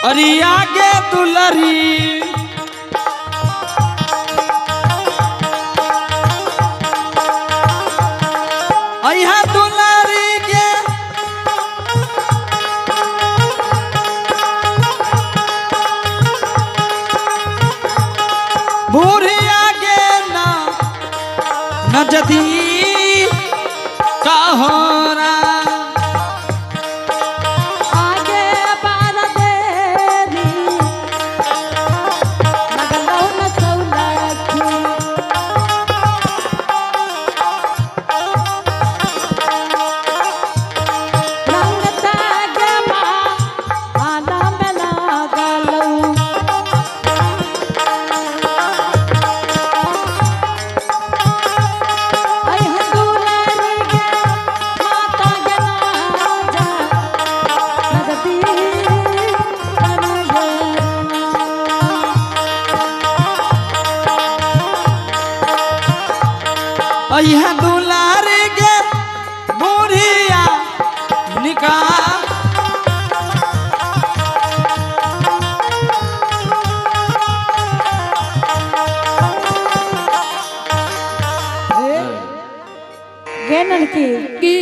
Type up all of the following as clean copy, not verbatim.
अरे आगे दुलरी अहा दुलारी के बुढ़िया के ना नजदी कहोरा आगे बार देरी लगलौ न सौलखी रंग तागे माँ आला में लागलौ। अइह दुलारी गे माता गे राजा नगदी कनगरा। अहा दुलारी के बुढ़िया निकाल गे ननकी की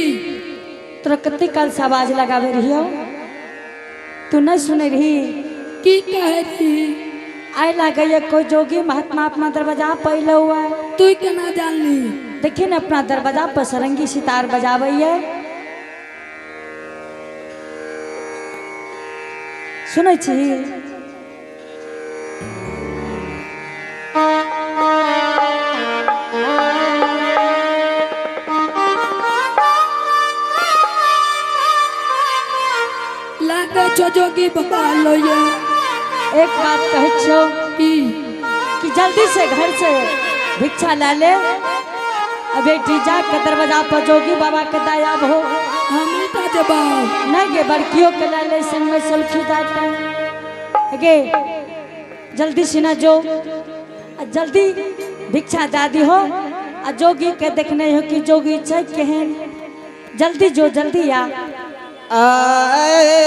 तोरा कते काल से आवाज लगावे रहियो तू नहीं सुने रही की कहे रही आए लागैया कोई जोगी महात्मा अपना दरवाजा पहले हुआ है। तू केना जानली देखिए ना अपना दरवाजा पर सरंगी सितार बजावैया सुनै छी लागे छो जोगी बाबा लो ये एक बात कहै छियौ की कि जल्दी से घर से भिक्षा ला ले आ बेटी जा के दरवाजा पर जोगी बाबा के दया हो हमी ता जवाब नहीं गे बड़कियों के ला ले संग में सुलखी जाता गे जल्दी से ना जो आ जल्दी भिक्षा दादी हो आ जोगी के देखने हो कि जोगी छै केहन जल्दी जो जल्दी आ आए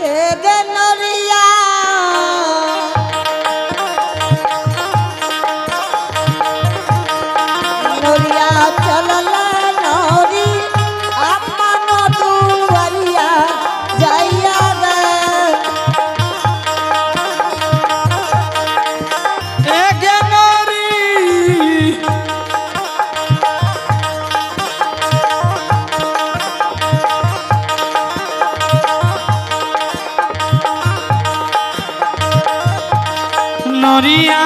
ए नरिया नरिया चलल नरी अपन दुवरिया जाइया रे ए नरी नरिया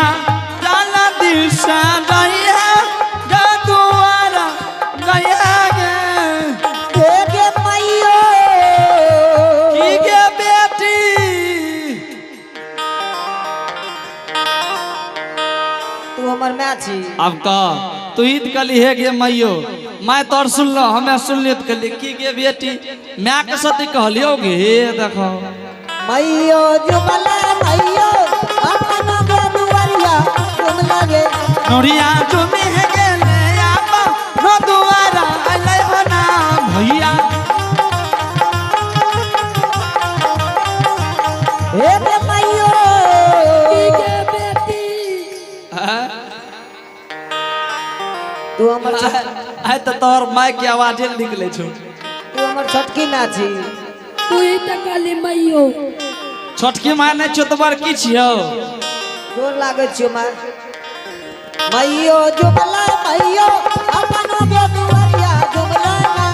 जाला दिशा गया गदुआरा गया गे हे गे मैयो की गे बेटी तू हमर माय छी अब कह तू ईद कली हे गे मैयो मैं तोर सुनलो हमें सुनलियो तो कहली की गे बेटी माय के सती कहलियो गे हे देखो मैयो जुमला मैयो अपन गे दुवरिया जुमला गे नोरिया जुमी हे गेले आपा नो दुआरा अलै हो ना भैया हे गे मैयो की गे बेटी तू हमर आइ तऽ तोहर माय के आवाजे निकले छौ तू हमर छोटकी माय छी तू ही त कहली मैयो छोटकी माय नहि छौ तऽ बड़की छियौ गोर लागै छियो माय मैयो जुमला मैयो अपन गे दुवरिया जुमला ना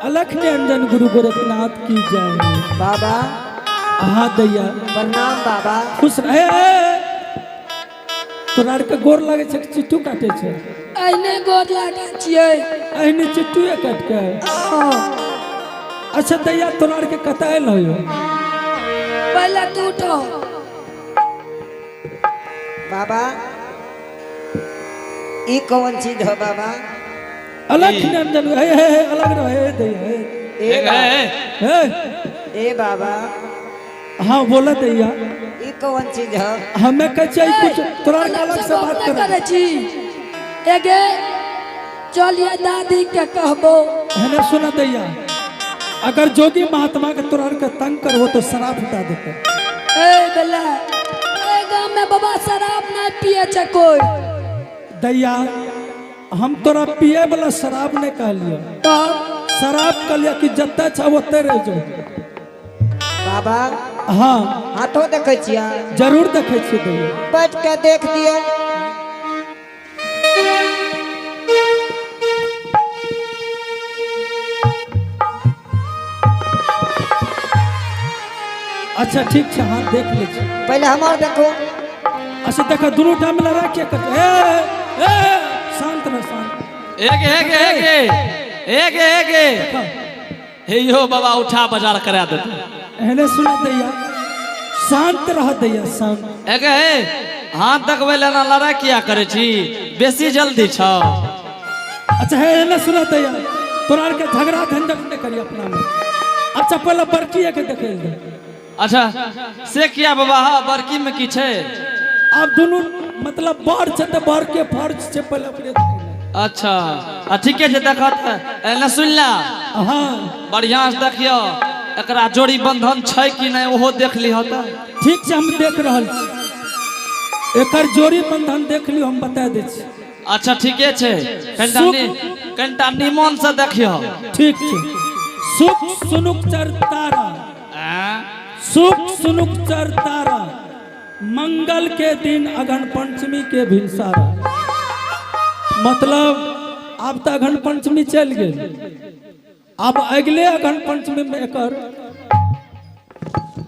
अलख निरंजन गुरु गोरखनाथ की जय बाबा अहाँ दैया प्रणाम बाबा खुश रहे तोरा आरके गोर लागै छै कि चिट्टू काटे छै अहिने गोर लागै छियै। एहने चिट्टुए काट के। अच्छा दैया तोरा आर के कतऽ आयल हो? पहले तू उठो। बाबा ई कौन चीज हो बाबा? अलग निरंजन हे हे हे अलग रहो हे दैया हे। ए बाबा, हे ए बाबा। हाँ बोला दैया। ई कौन चीज हो? हमें कहै छियै कुछ तोरा आर के अलग से बात कर करै। छी एगे चलिए दादी के कहबो। हेने सुना दैया, अगर जोगी महात्मा के तोरा आर के तंग करबो तो शराब उठा देते। ए बेला ए गांव में बाबा शराब नहीं पिए छे कोई। दैया हम तोरा पिए वाला शराब नहीं कहलियो। तो शराब कहलियो कि जत्ता छा ओते रह जो। बाबा हाँ हाथों देखै छियै? जरूर देखै छियै दैया। बैठ के देख दिए। अच्छा ठीक छै, हाँ देख ले छी। पहले हमार देखो। अच्छा देखो दोनों टाइम लड़ा के कर। ए ए शांत रह शांत। एक एक एक एक एक एक हे यो बाबा उठा बाजार करा देते। एहने सुना दैया, शांत रह दैया शांत। एक हे हाथ देखबै लेना लड़ाई किया करे छी, बेसी जल्दी छौ। अच्छा हे एहने सुना दैया, तोरा आर के झगड़ा झंझट नहीं करी अपना में। अच्छा पहले बड़की के देखे दे। अच्छा से किया बाबा? हाँ बड़की में की छै? अब दोनों मतलब बड़ छै तऽ बड़ के फर्ज छै पहले अपने देखेनाइ। अच्छा आ ठीके छै देखत एने सुन ला। हाँ बढ़िया से देखियो एकरा जोड़ी बंधन छै कि नहीं ओहो देख लिह तऽ। ठीक छै हम देख रहल छी, एकर जोड़ी बंधन देख लियो हम बता दै छी। अच्छा ठीके छै, कनिटा निमन से देखियो। ठीक छै। सुख सुनुक चर तारा, सुख सुनुक चर तारा, मंगल के दिन अगहन पंचमी के भिनसारा। मतलब आब तऽ अगहन पंचमी चलि गेल, आब अगले अगहन पंचमी में एकर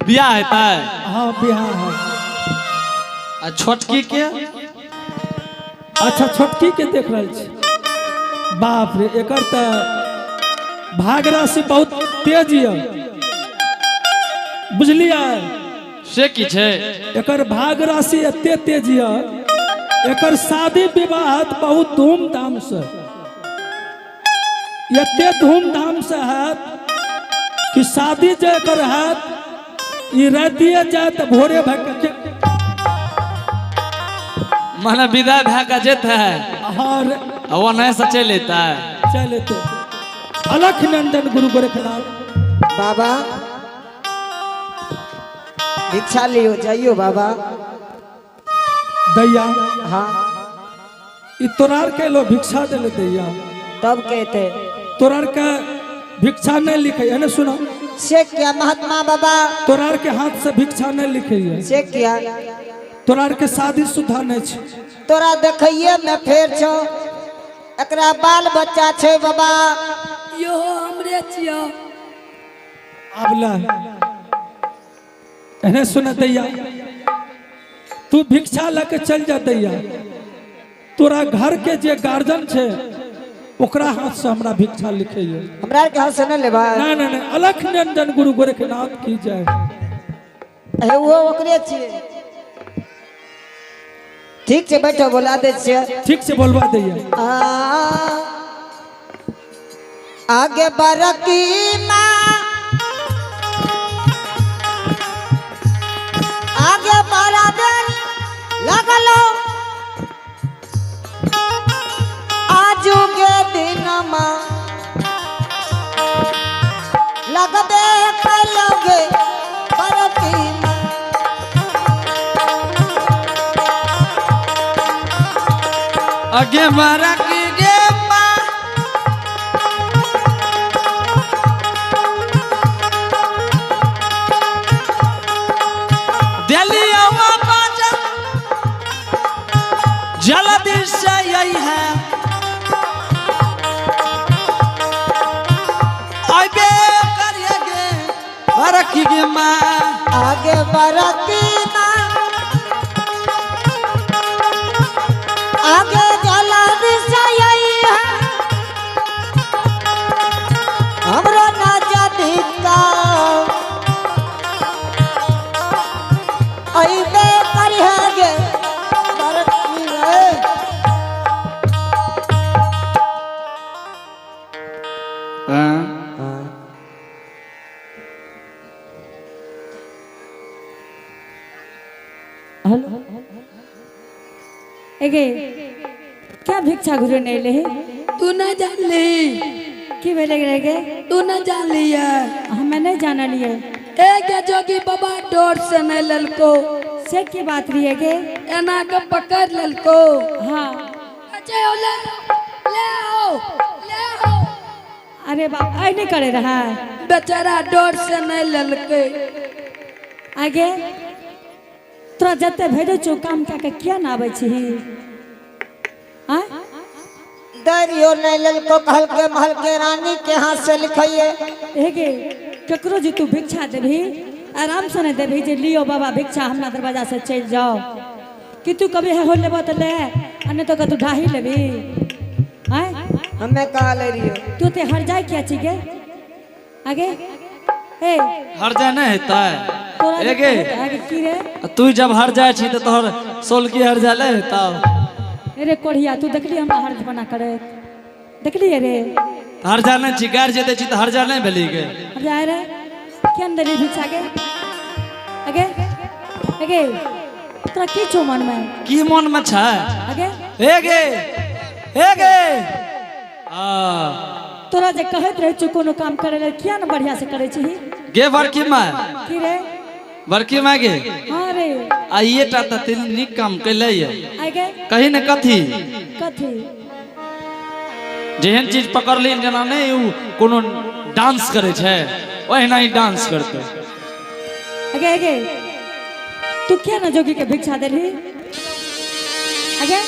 बियाह हेतै। हाँ बियाह है। आ छोटकी के? अच्छा छोटकी के देख रहल छी। बाप रे एकर तऽ भाग राशि बहुत तेज यऽ, बुझलियै? से की छै? एकर भाग राशि एते तेज यऽ, एकर शादी विवाह हैत बहुत धूमधाम से, एते धूमधाम से हैत कि शादी जे एकर हैत ई रातिए जायत भोरे भए के माने विदा भए के जेतै। हाँ आ ओ नहीं से चलि एतै। चलि एतै। अलख नंदन गुरु गोरखनाथ। बाबा भिक्षा लियो जाइयो बाबा। दैया हाँ ई तोरार के लो भिक्षा देले दैया। तब कहते तोरार के भिक्षा नहीं लिखे है ना? सुनो से क्या महात्मा बाबा? तोरार के हाथ से भिक्षा नहीं लिखे है। से क्या? तोरार के शादी शुदा नहीं छे। तोरा देखिए में फेर छो, एकरा बाल बच्चा छे बाबा। यो हमरे छियो। आब ला एने सुन दैया, तू भिक्षा लके चल जा दैया, तोरा घर के जे गार्जियन छे ओकरा हाथ से हमरा भिक्षा लिखे है। हमरा के हाथ से न लेबा? ना ना ना, अलख निरंजन गुरु गोरखनाथ की जय। हे वो ओकरे छिए। ठीक छै बैठो बोला दे छिए। ठीक से बोलवा दैया। आगे बरकी माँ, आगे बड़ा दिन लगलो आजू के दिन माँ लगबे कलोगे बरकी माँ। आगे बरकी गे माँ, जल्दी से यही है आबे करिए गे बरकी गे माँ। आगे बरकी माँ, आगे जल्दी से एगे क्या भिक्षा घुरे नहीं ले तू नहीं जानली। की भेले रे गे? तू नहीं जानली है। हमें नहीं जानलिए। एक जोगी बाबा डोर से नहीं ललको। से की बात रही है गे? एना के पकड़ ललको। हाँ। अच्छा ले ले आओ ले आओ। अरे बाप ऐ नहीं करे रहा। बेचारा डोर से नहीं ललके। आगे तोरा जते भेजै छौ काम कए के किया ना आबै छी? आँ? दरियो नहीं ललको कहल के महल के रानी के हाथ से लिखाइए। हे गे ककरो जे तू भिक्षा देबही आराम से नहीं देबही जे लियो बाबा भिक्षा हमरा दरवाजा से चलि जाओ कि तू कभी हो लेबो त ले आ नहीं तो कतू ढाही लेबही। आँय? हमें कहा ले रहियो। तू ते हर जाय किया छी गे? आगे ए हर जाय नहीं हेतै। तोरा जे ए गे। कहैत आगे की रे? तू जब हर जाय छी त तोहर सोलकी हर जाय ले हेतौ। अरे कोढ़िया तू देखली हमरा हर्ज बना करे देखलिए रे? हर जाय नहीं छी गारि जे दै छी त हर जाय नहीं भेली गे। हर जाय रे केन देली भिक्षा गे? आगे आगे तोरा की छौ मन में? की मन में छै? आगे हे गे हे गे आ तोरा जे कहैत रहै छौ कोनो काम करे ले किया न बढ़िया से करे छी? गे बड़की माय। की रे? बड़की माय गे। हाँ रे। आ ये टा त तीन नीक काम कैले ये। आगे कही न कथी? कथी? जेहन चीज पकड़ली जेना नहीं उ कोनो डांस करे छै ओहिना ही डांस करते। आगे आगे तू किया न जोगी के भिक्षा देलही? आगे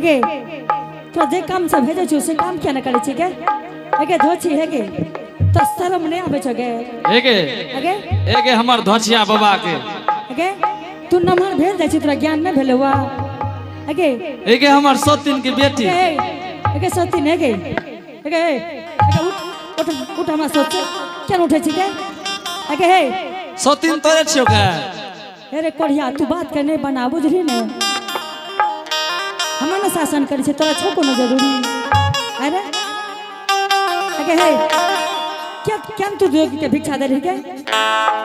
गे तोरा जे काम से भेजै छौ से काम किया न करै छी गे? एगे धोछी हे गे तो शरम नहीं आबै छौ गे? हे गे। आगे हे गे हमर धोछिया बाबा के। आगे तू नमहर भेल जाइ छी तोरा ज्ञान नहीं भेलौ वा? आगे हे गे हमर सौतीन के बेटी। एगे सौतीन हे गे। एगे एगे उठ उठ उठ हमरा सोच किया न उठै छी गे? आगे हे सौतीन तोरे छियौ गे। हे रे कोढ़िया तू बात के नहीं बना बुझली ने? हमर ने शासन करै छै तोरा छौ कोनो जरूरी? अरे अगे हे क्या क्या तू जोगी के भिक्षा देलही गे?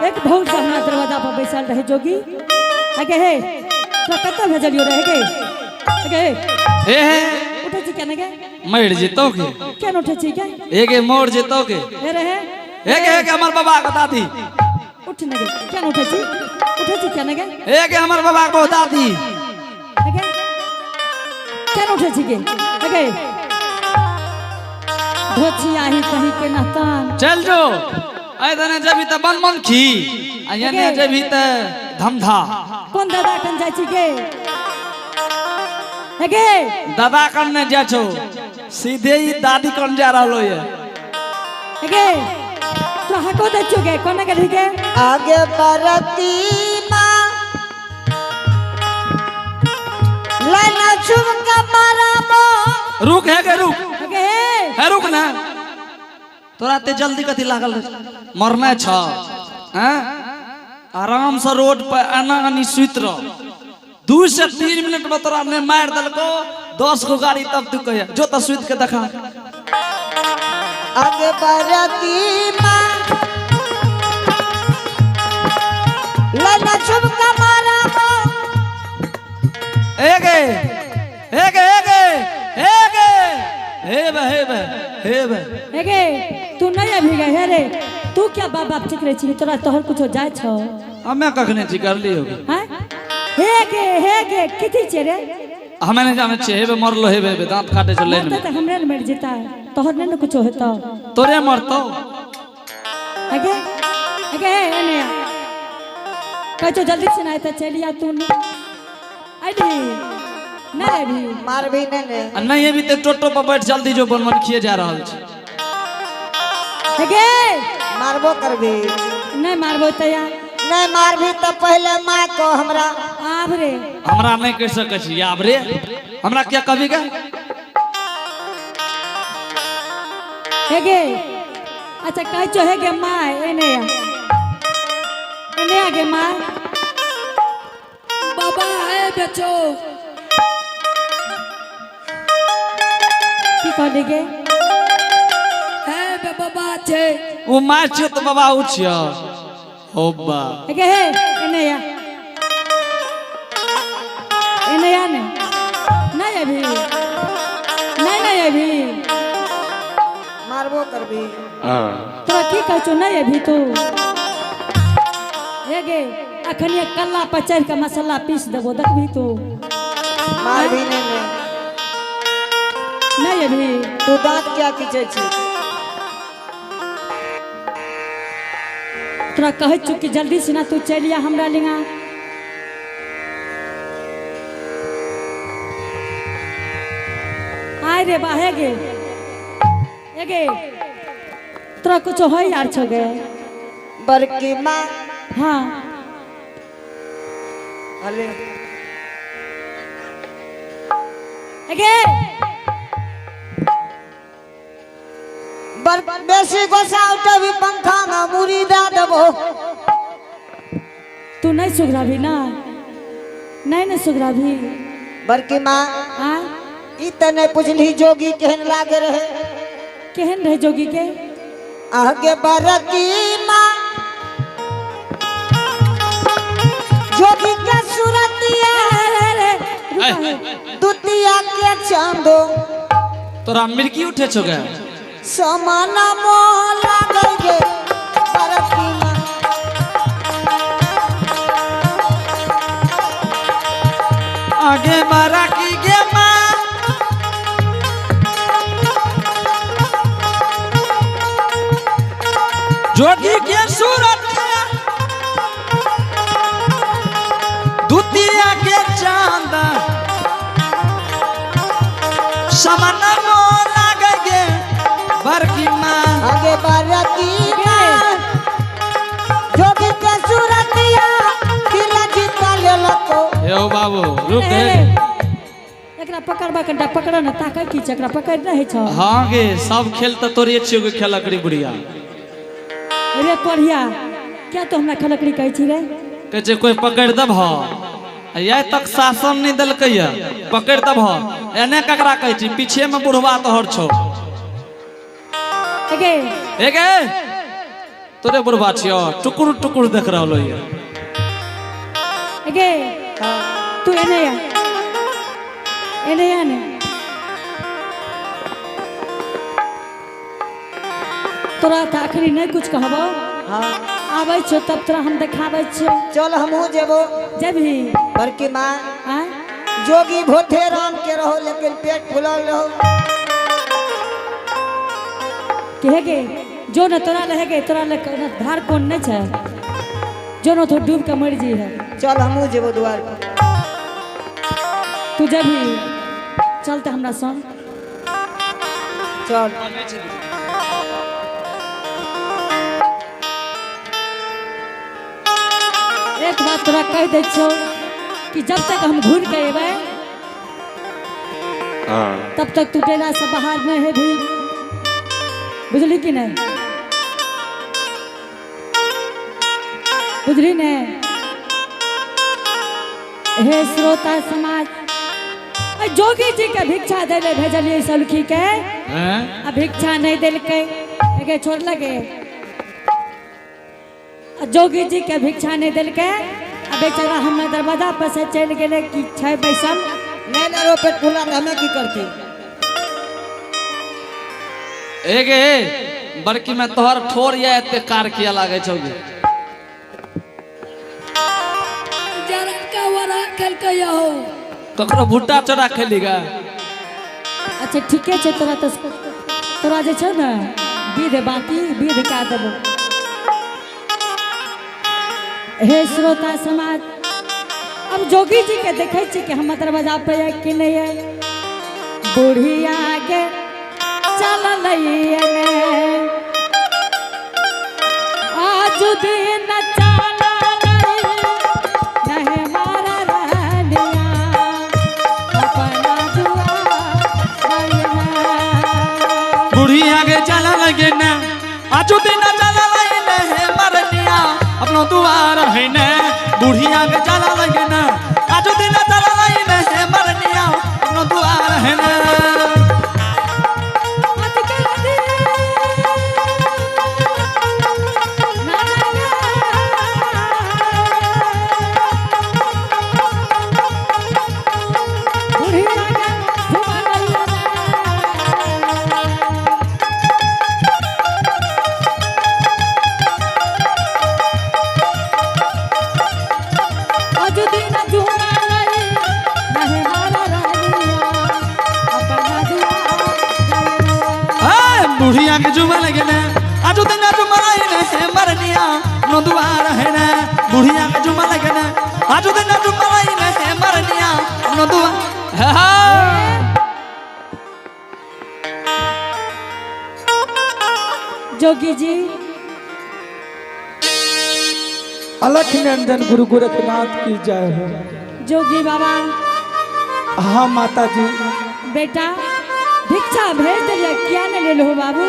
एक बहुत से हमरा दरवाजा पर बैसल रहे जोगी। अगे हे तोरा कतऽ भेजलियो रहे गे? अगे हे हे हे उठै छी केना गे? मरि जेतौ गे। केना उठै छी गे? हे गे मर जेतौ गे। हे रे हे। हे गे हे गे हमर बाबा के दादी। उठ ने गे केना उठै छी? उठै छी केना गे? हे गे हमर बाबा के बहुत दादी। अगे केना उठै छी गे? अगे धोछिया ही कहीं के नहतान। चल जो ऐ दने जेबही त बनमनखी आ एने जेबही त धमधा। कोन दादा कन जाइ छी गे? अगे दादा कन नै जाइ छौ सीधे ही दादी कन जा रहलो ये। अगे तोरा हको दै छौ गे? कोना गेलही गे? आगे बरती माँ लाना झुमका मारा मो। रुक है गे रुक। अगे हे। हे रुक ना तोरा ते जल्दी कथी लागल रहे? मरना छ हैं? आराम से रोड पर एना एनी सुति रह 2 से 3 मिनट में तोरा ने मार देलको 10 गो गाड़ी तब तू कहिया जो त सुति के देखा। आगे बरती माँ लाना झुमका मारा मो। ए गे हे गे हे गे हे गे हे बे हे बे हे बे। हे गे तू नहीं अभी गए हे रे तू क्या बाप बाप चिकरे छी तोरा तोहर कुछो जाय छौ? हमें कखने चिकरली होगी? हैं? हे गे किथी छे रे? हमें नहीं जाने छे हेबे मरलो हेबे हेबे दांत काटे छो लाइन मरते में। त हमरे ने मर जेता तोहर ने न कुछो हेतौ। तोरे मरतौ। अगे अगे हे एने आ। कहै छौ जल्दी से ना त चलि आ तू अली नहीं अभी। मार भी नहीं ने। आ नहीं अभी ते टोटो पर बैठ जल्दी जो बनमनखिए जा रहल छै। अगे मारबो करबी। नहीं मारबो त या। नहीं मारबी त पहले माँ को हमरा। आब रे। हमरा नहीं कह सकै छी आब रे। हमरा क्या कभी के? हे गे अच्छा कहै छो हे गे माँ एने आ, एने आ गे माँ। बाबा है बेचो। की कहली गे? है बे बाबा छे। ओ मार छियो तो बाबा उ छियो। हो बा। हे गे हे एने आ, एने आ ने। नहीं अभी, नहीं नहीं अभी। मारबो करबी। तोरा की कहै छौ नहीं अभी तू? हे गे अखन ये कल्ला पर चढ़ के मसाला पीस देबो देखबी तू। मारबी नहीं नहीं। नहीं अभी। तू दांत क्या खींचे छी? तोरा कहै छौ कि जल्दी से ना तू चलि आ हमरा लिंगा। आय रे बा हे गे, हे गे तोरा कुछ होय यार छौ गे? बड़की माँ। हाँ। अरे। हे गे। बर बेसी गोसा उठे भी पंखा में मुरी दे देबो। तू नहीं सुधराबी ना? नहीं नहीं सुधराबी। बड़की माँ। हाँ? ई त नहीं पुछली जोगी केहन लागे रहे। केहन रहे जोगी के? आगे बड़की माँ जोगी के सूरतिया दुतिया के चांदो। तोरा मिर्गी उठे छौ गे? समाना मोह लागल गे बड़की माँ। आगे बड़की गे माँ। जोगी के सूरतिया दुतिया के चांद समान मोह लागे गे बड़की माँ। आगे बड़की माँ जोगी के सूरतिया दिल जीता लेलको। यो बाबू रुक हे, हे। एकरा पकड़बा कनिटा पकड़ न ताकै की छै एकरा पकड़ नहि छौ। हाँ गे सब खेल त तोरे छियो गे खेलकड़ी बुढ़िया। रे कोढ़िया क्या तो हमरा खेलकड़ी कहै छी रे? कहै छै कोई पकड़ देबह आइ तक शासन नहीं देलकै या पकड़ देबह एने ककरा कहै छी पीछे में बुढ़वा तोहर छौ। हे गे। हे गे तोरे बुढ़वा छियो टुकुर टुकुर देख रहलो ये। हे गे तू एने आ, एने आ ने। तोरा तऽ अखनी नहीं कुछ कहबो। हाँ। आबै छौ तब तोरा हम देखाबै छियौ। चल हमहूँ जेबो। जेबही? बड़की माँ। आँय? जोगी भोथे राम के रहो लेकिन पेट फुलल रहो। के हे गे जो न तोरा लहे गे तोरा ले धार कोन नहीं छै जो न तो डूब के मर जी है। चल हमहूँ जेबो द्वार पर। तू जेबही? चल तऽ हमरा संग। चल। एक बात तोरा कह दै छियौ कि जब तक हम घूर के एबै तब तक तू डेरा से बाहर नहीं हेबी, बुझली कि नहीं? बुझली ने? हे श्रोता समाज, जोगी जी के भिक्षा दे ले भेजलियै सलखी के। हैं? आ भिक्षा नहीं देलकै एके छोड़ लगे। आ जोगी जी के भिक्षा नहीं देलकै आ बेचारा हमरा दरवाजा पर से चलि गेलै कि छै बैसल। नहीं नहीं रो पेट फुला त हमें की करती? ए गे बड़की में तोहर ठोर या एते कार किया लागे छौ गे? जरा का वरा खेलकै हो। ककरो भुट्टा चोरा खेली गा? अच्छा ठीके छै तोरा तो तोरा जे छौ ने विध बाकी विध कए देबो। हे श्रोता समाज, अब जोगी जी के देखै छी कि हम दरवाजा पर आए कि नहीं आए। बुढ़िया के चललै ने आज दिन चललै नहीं मारा रहनिया अपना दुआर। बुढ़िया के चललै आजू दिन जला लगे हे मरनिया अपनो दुआर है ने बुढ़िया के जला लगे ने आजू दिन जला लगे हे मरनिया अपनो दुआर है ने। ए, बुढ़िया के जुमा लगे ने आजू दिन जुमा लगे हे मरनिया अपनो दुआर है ने बुढ़िया के जुमा लगे ने आजू दिन जुमा लगे हे मरनिया अपनो दुआर हा। जोगी जी। अलख निरंजन गुरु गोरखनाथ की जय हो। जोगी बाबा। हाँ माता जी। बेटा भिक्षा भेज दिया, क्या न ले लो बाबू?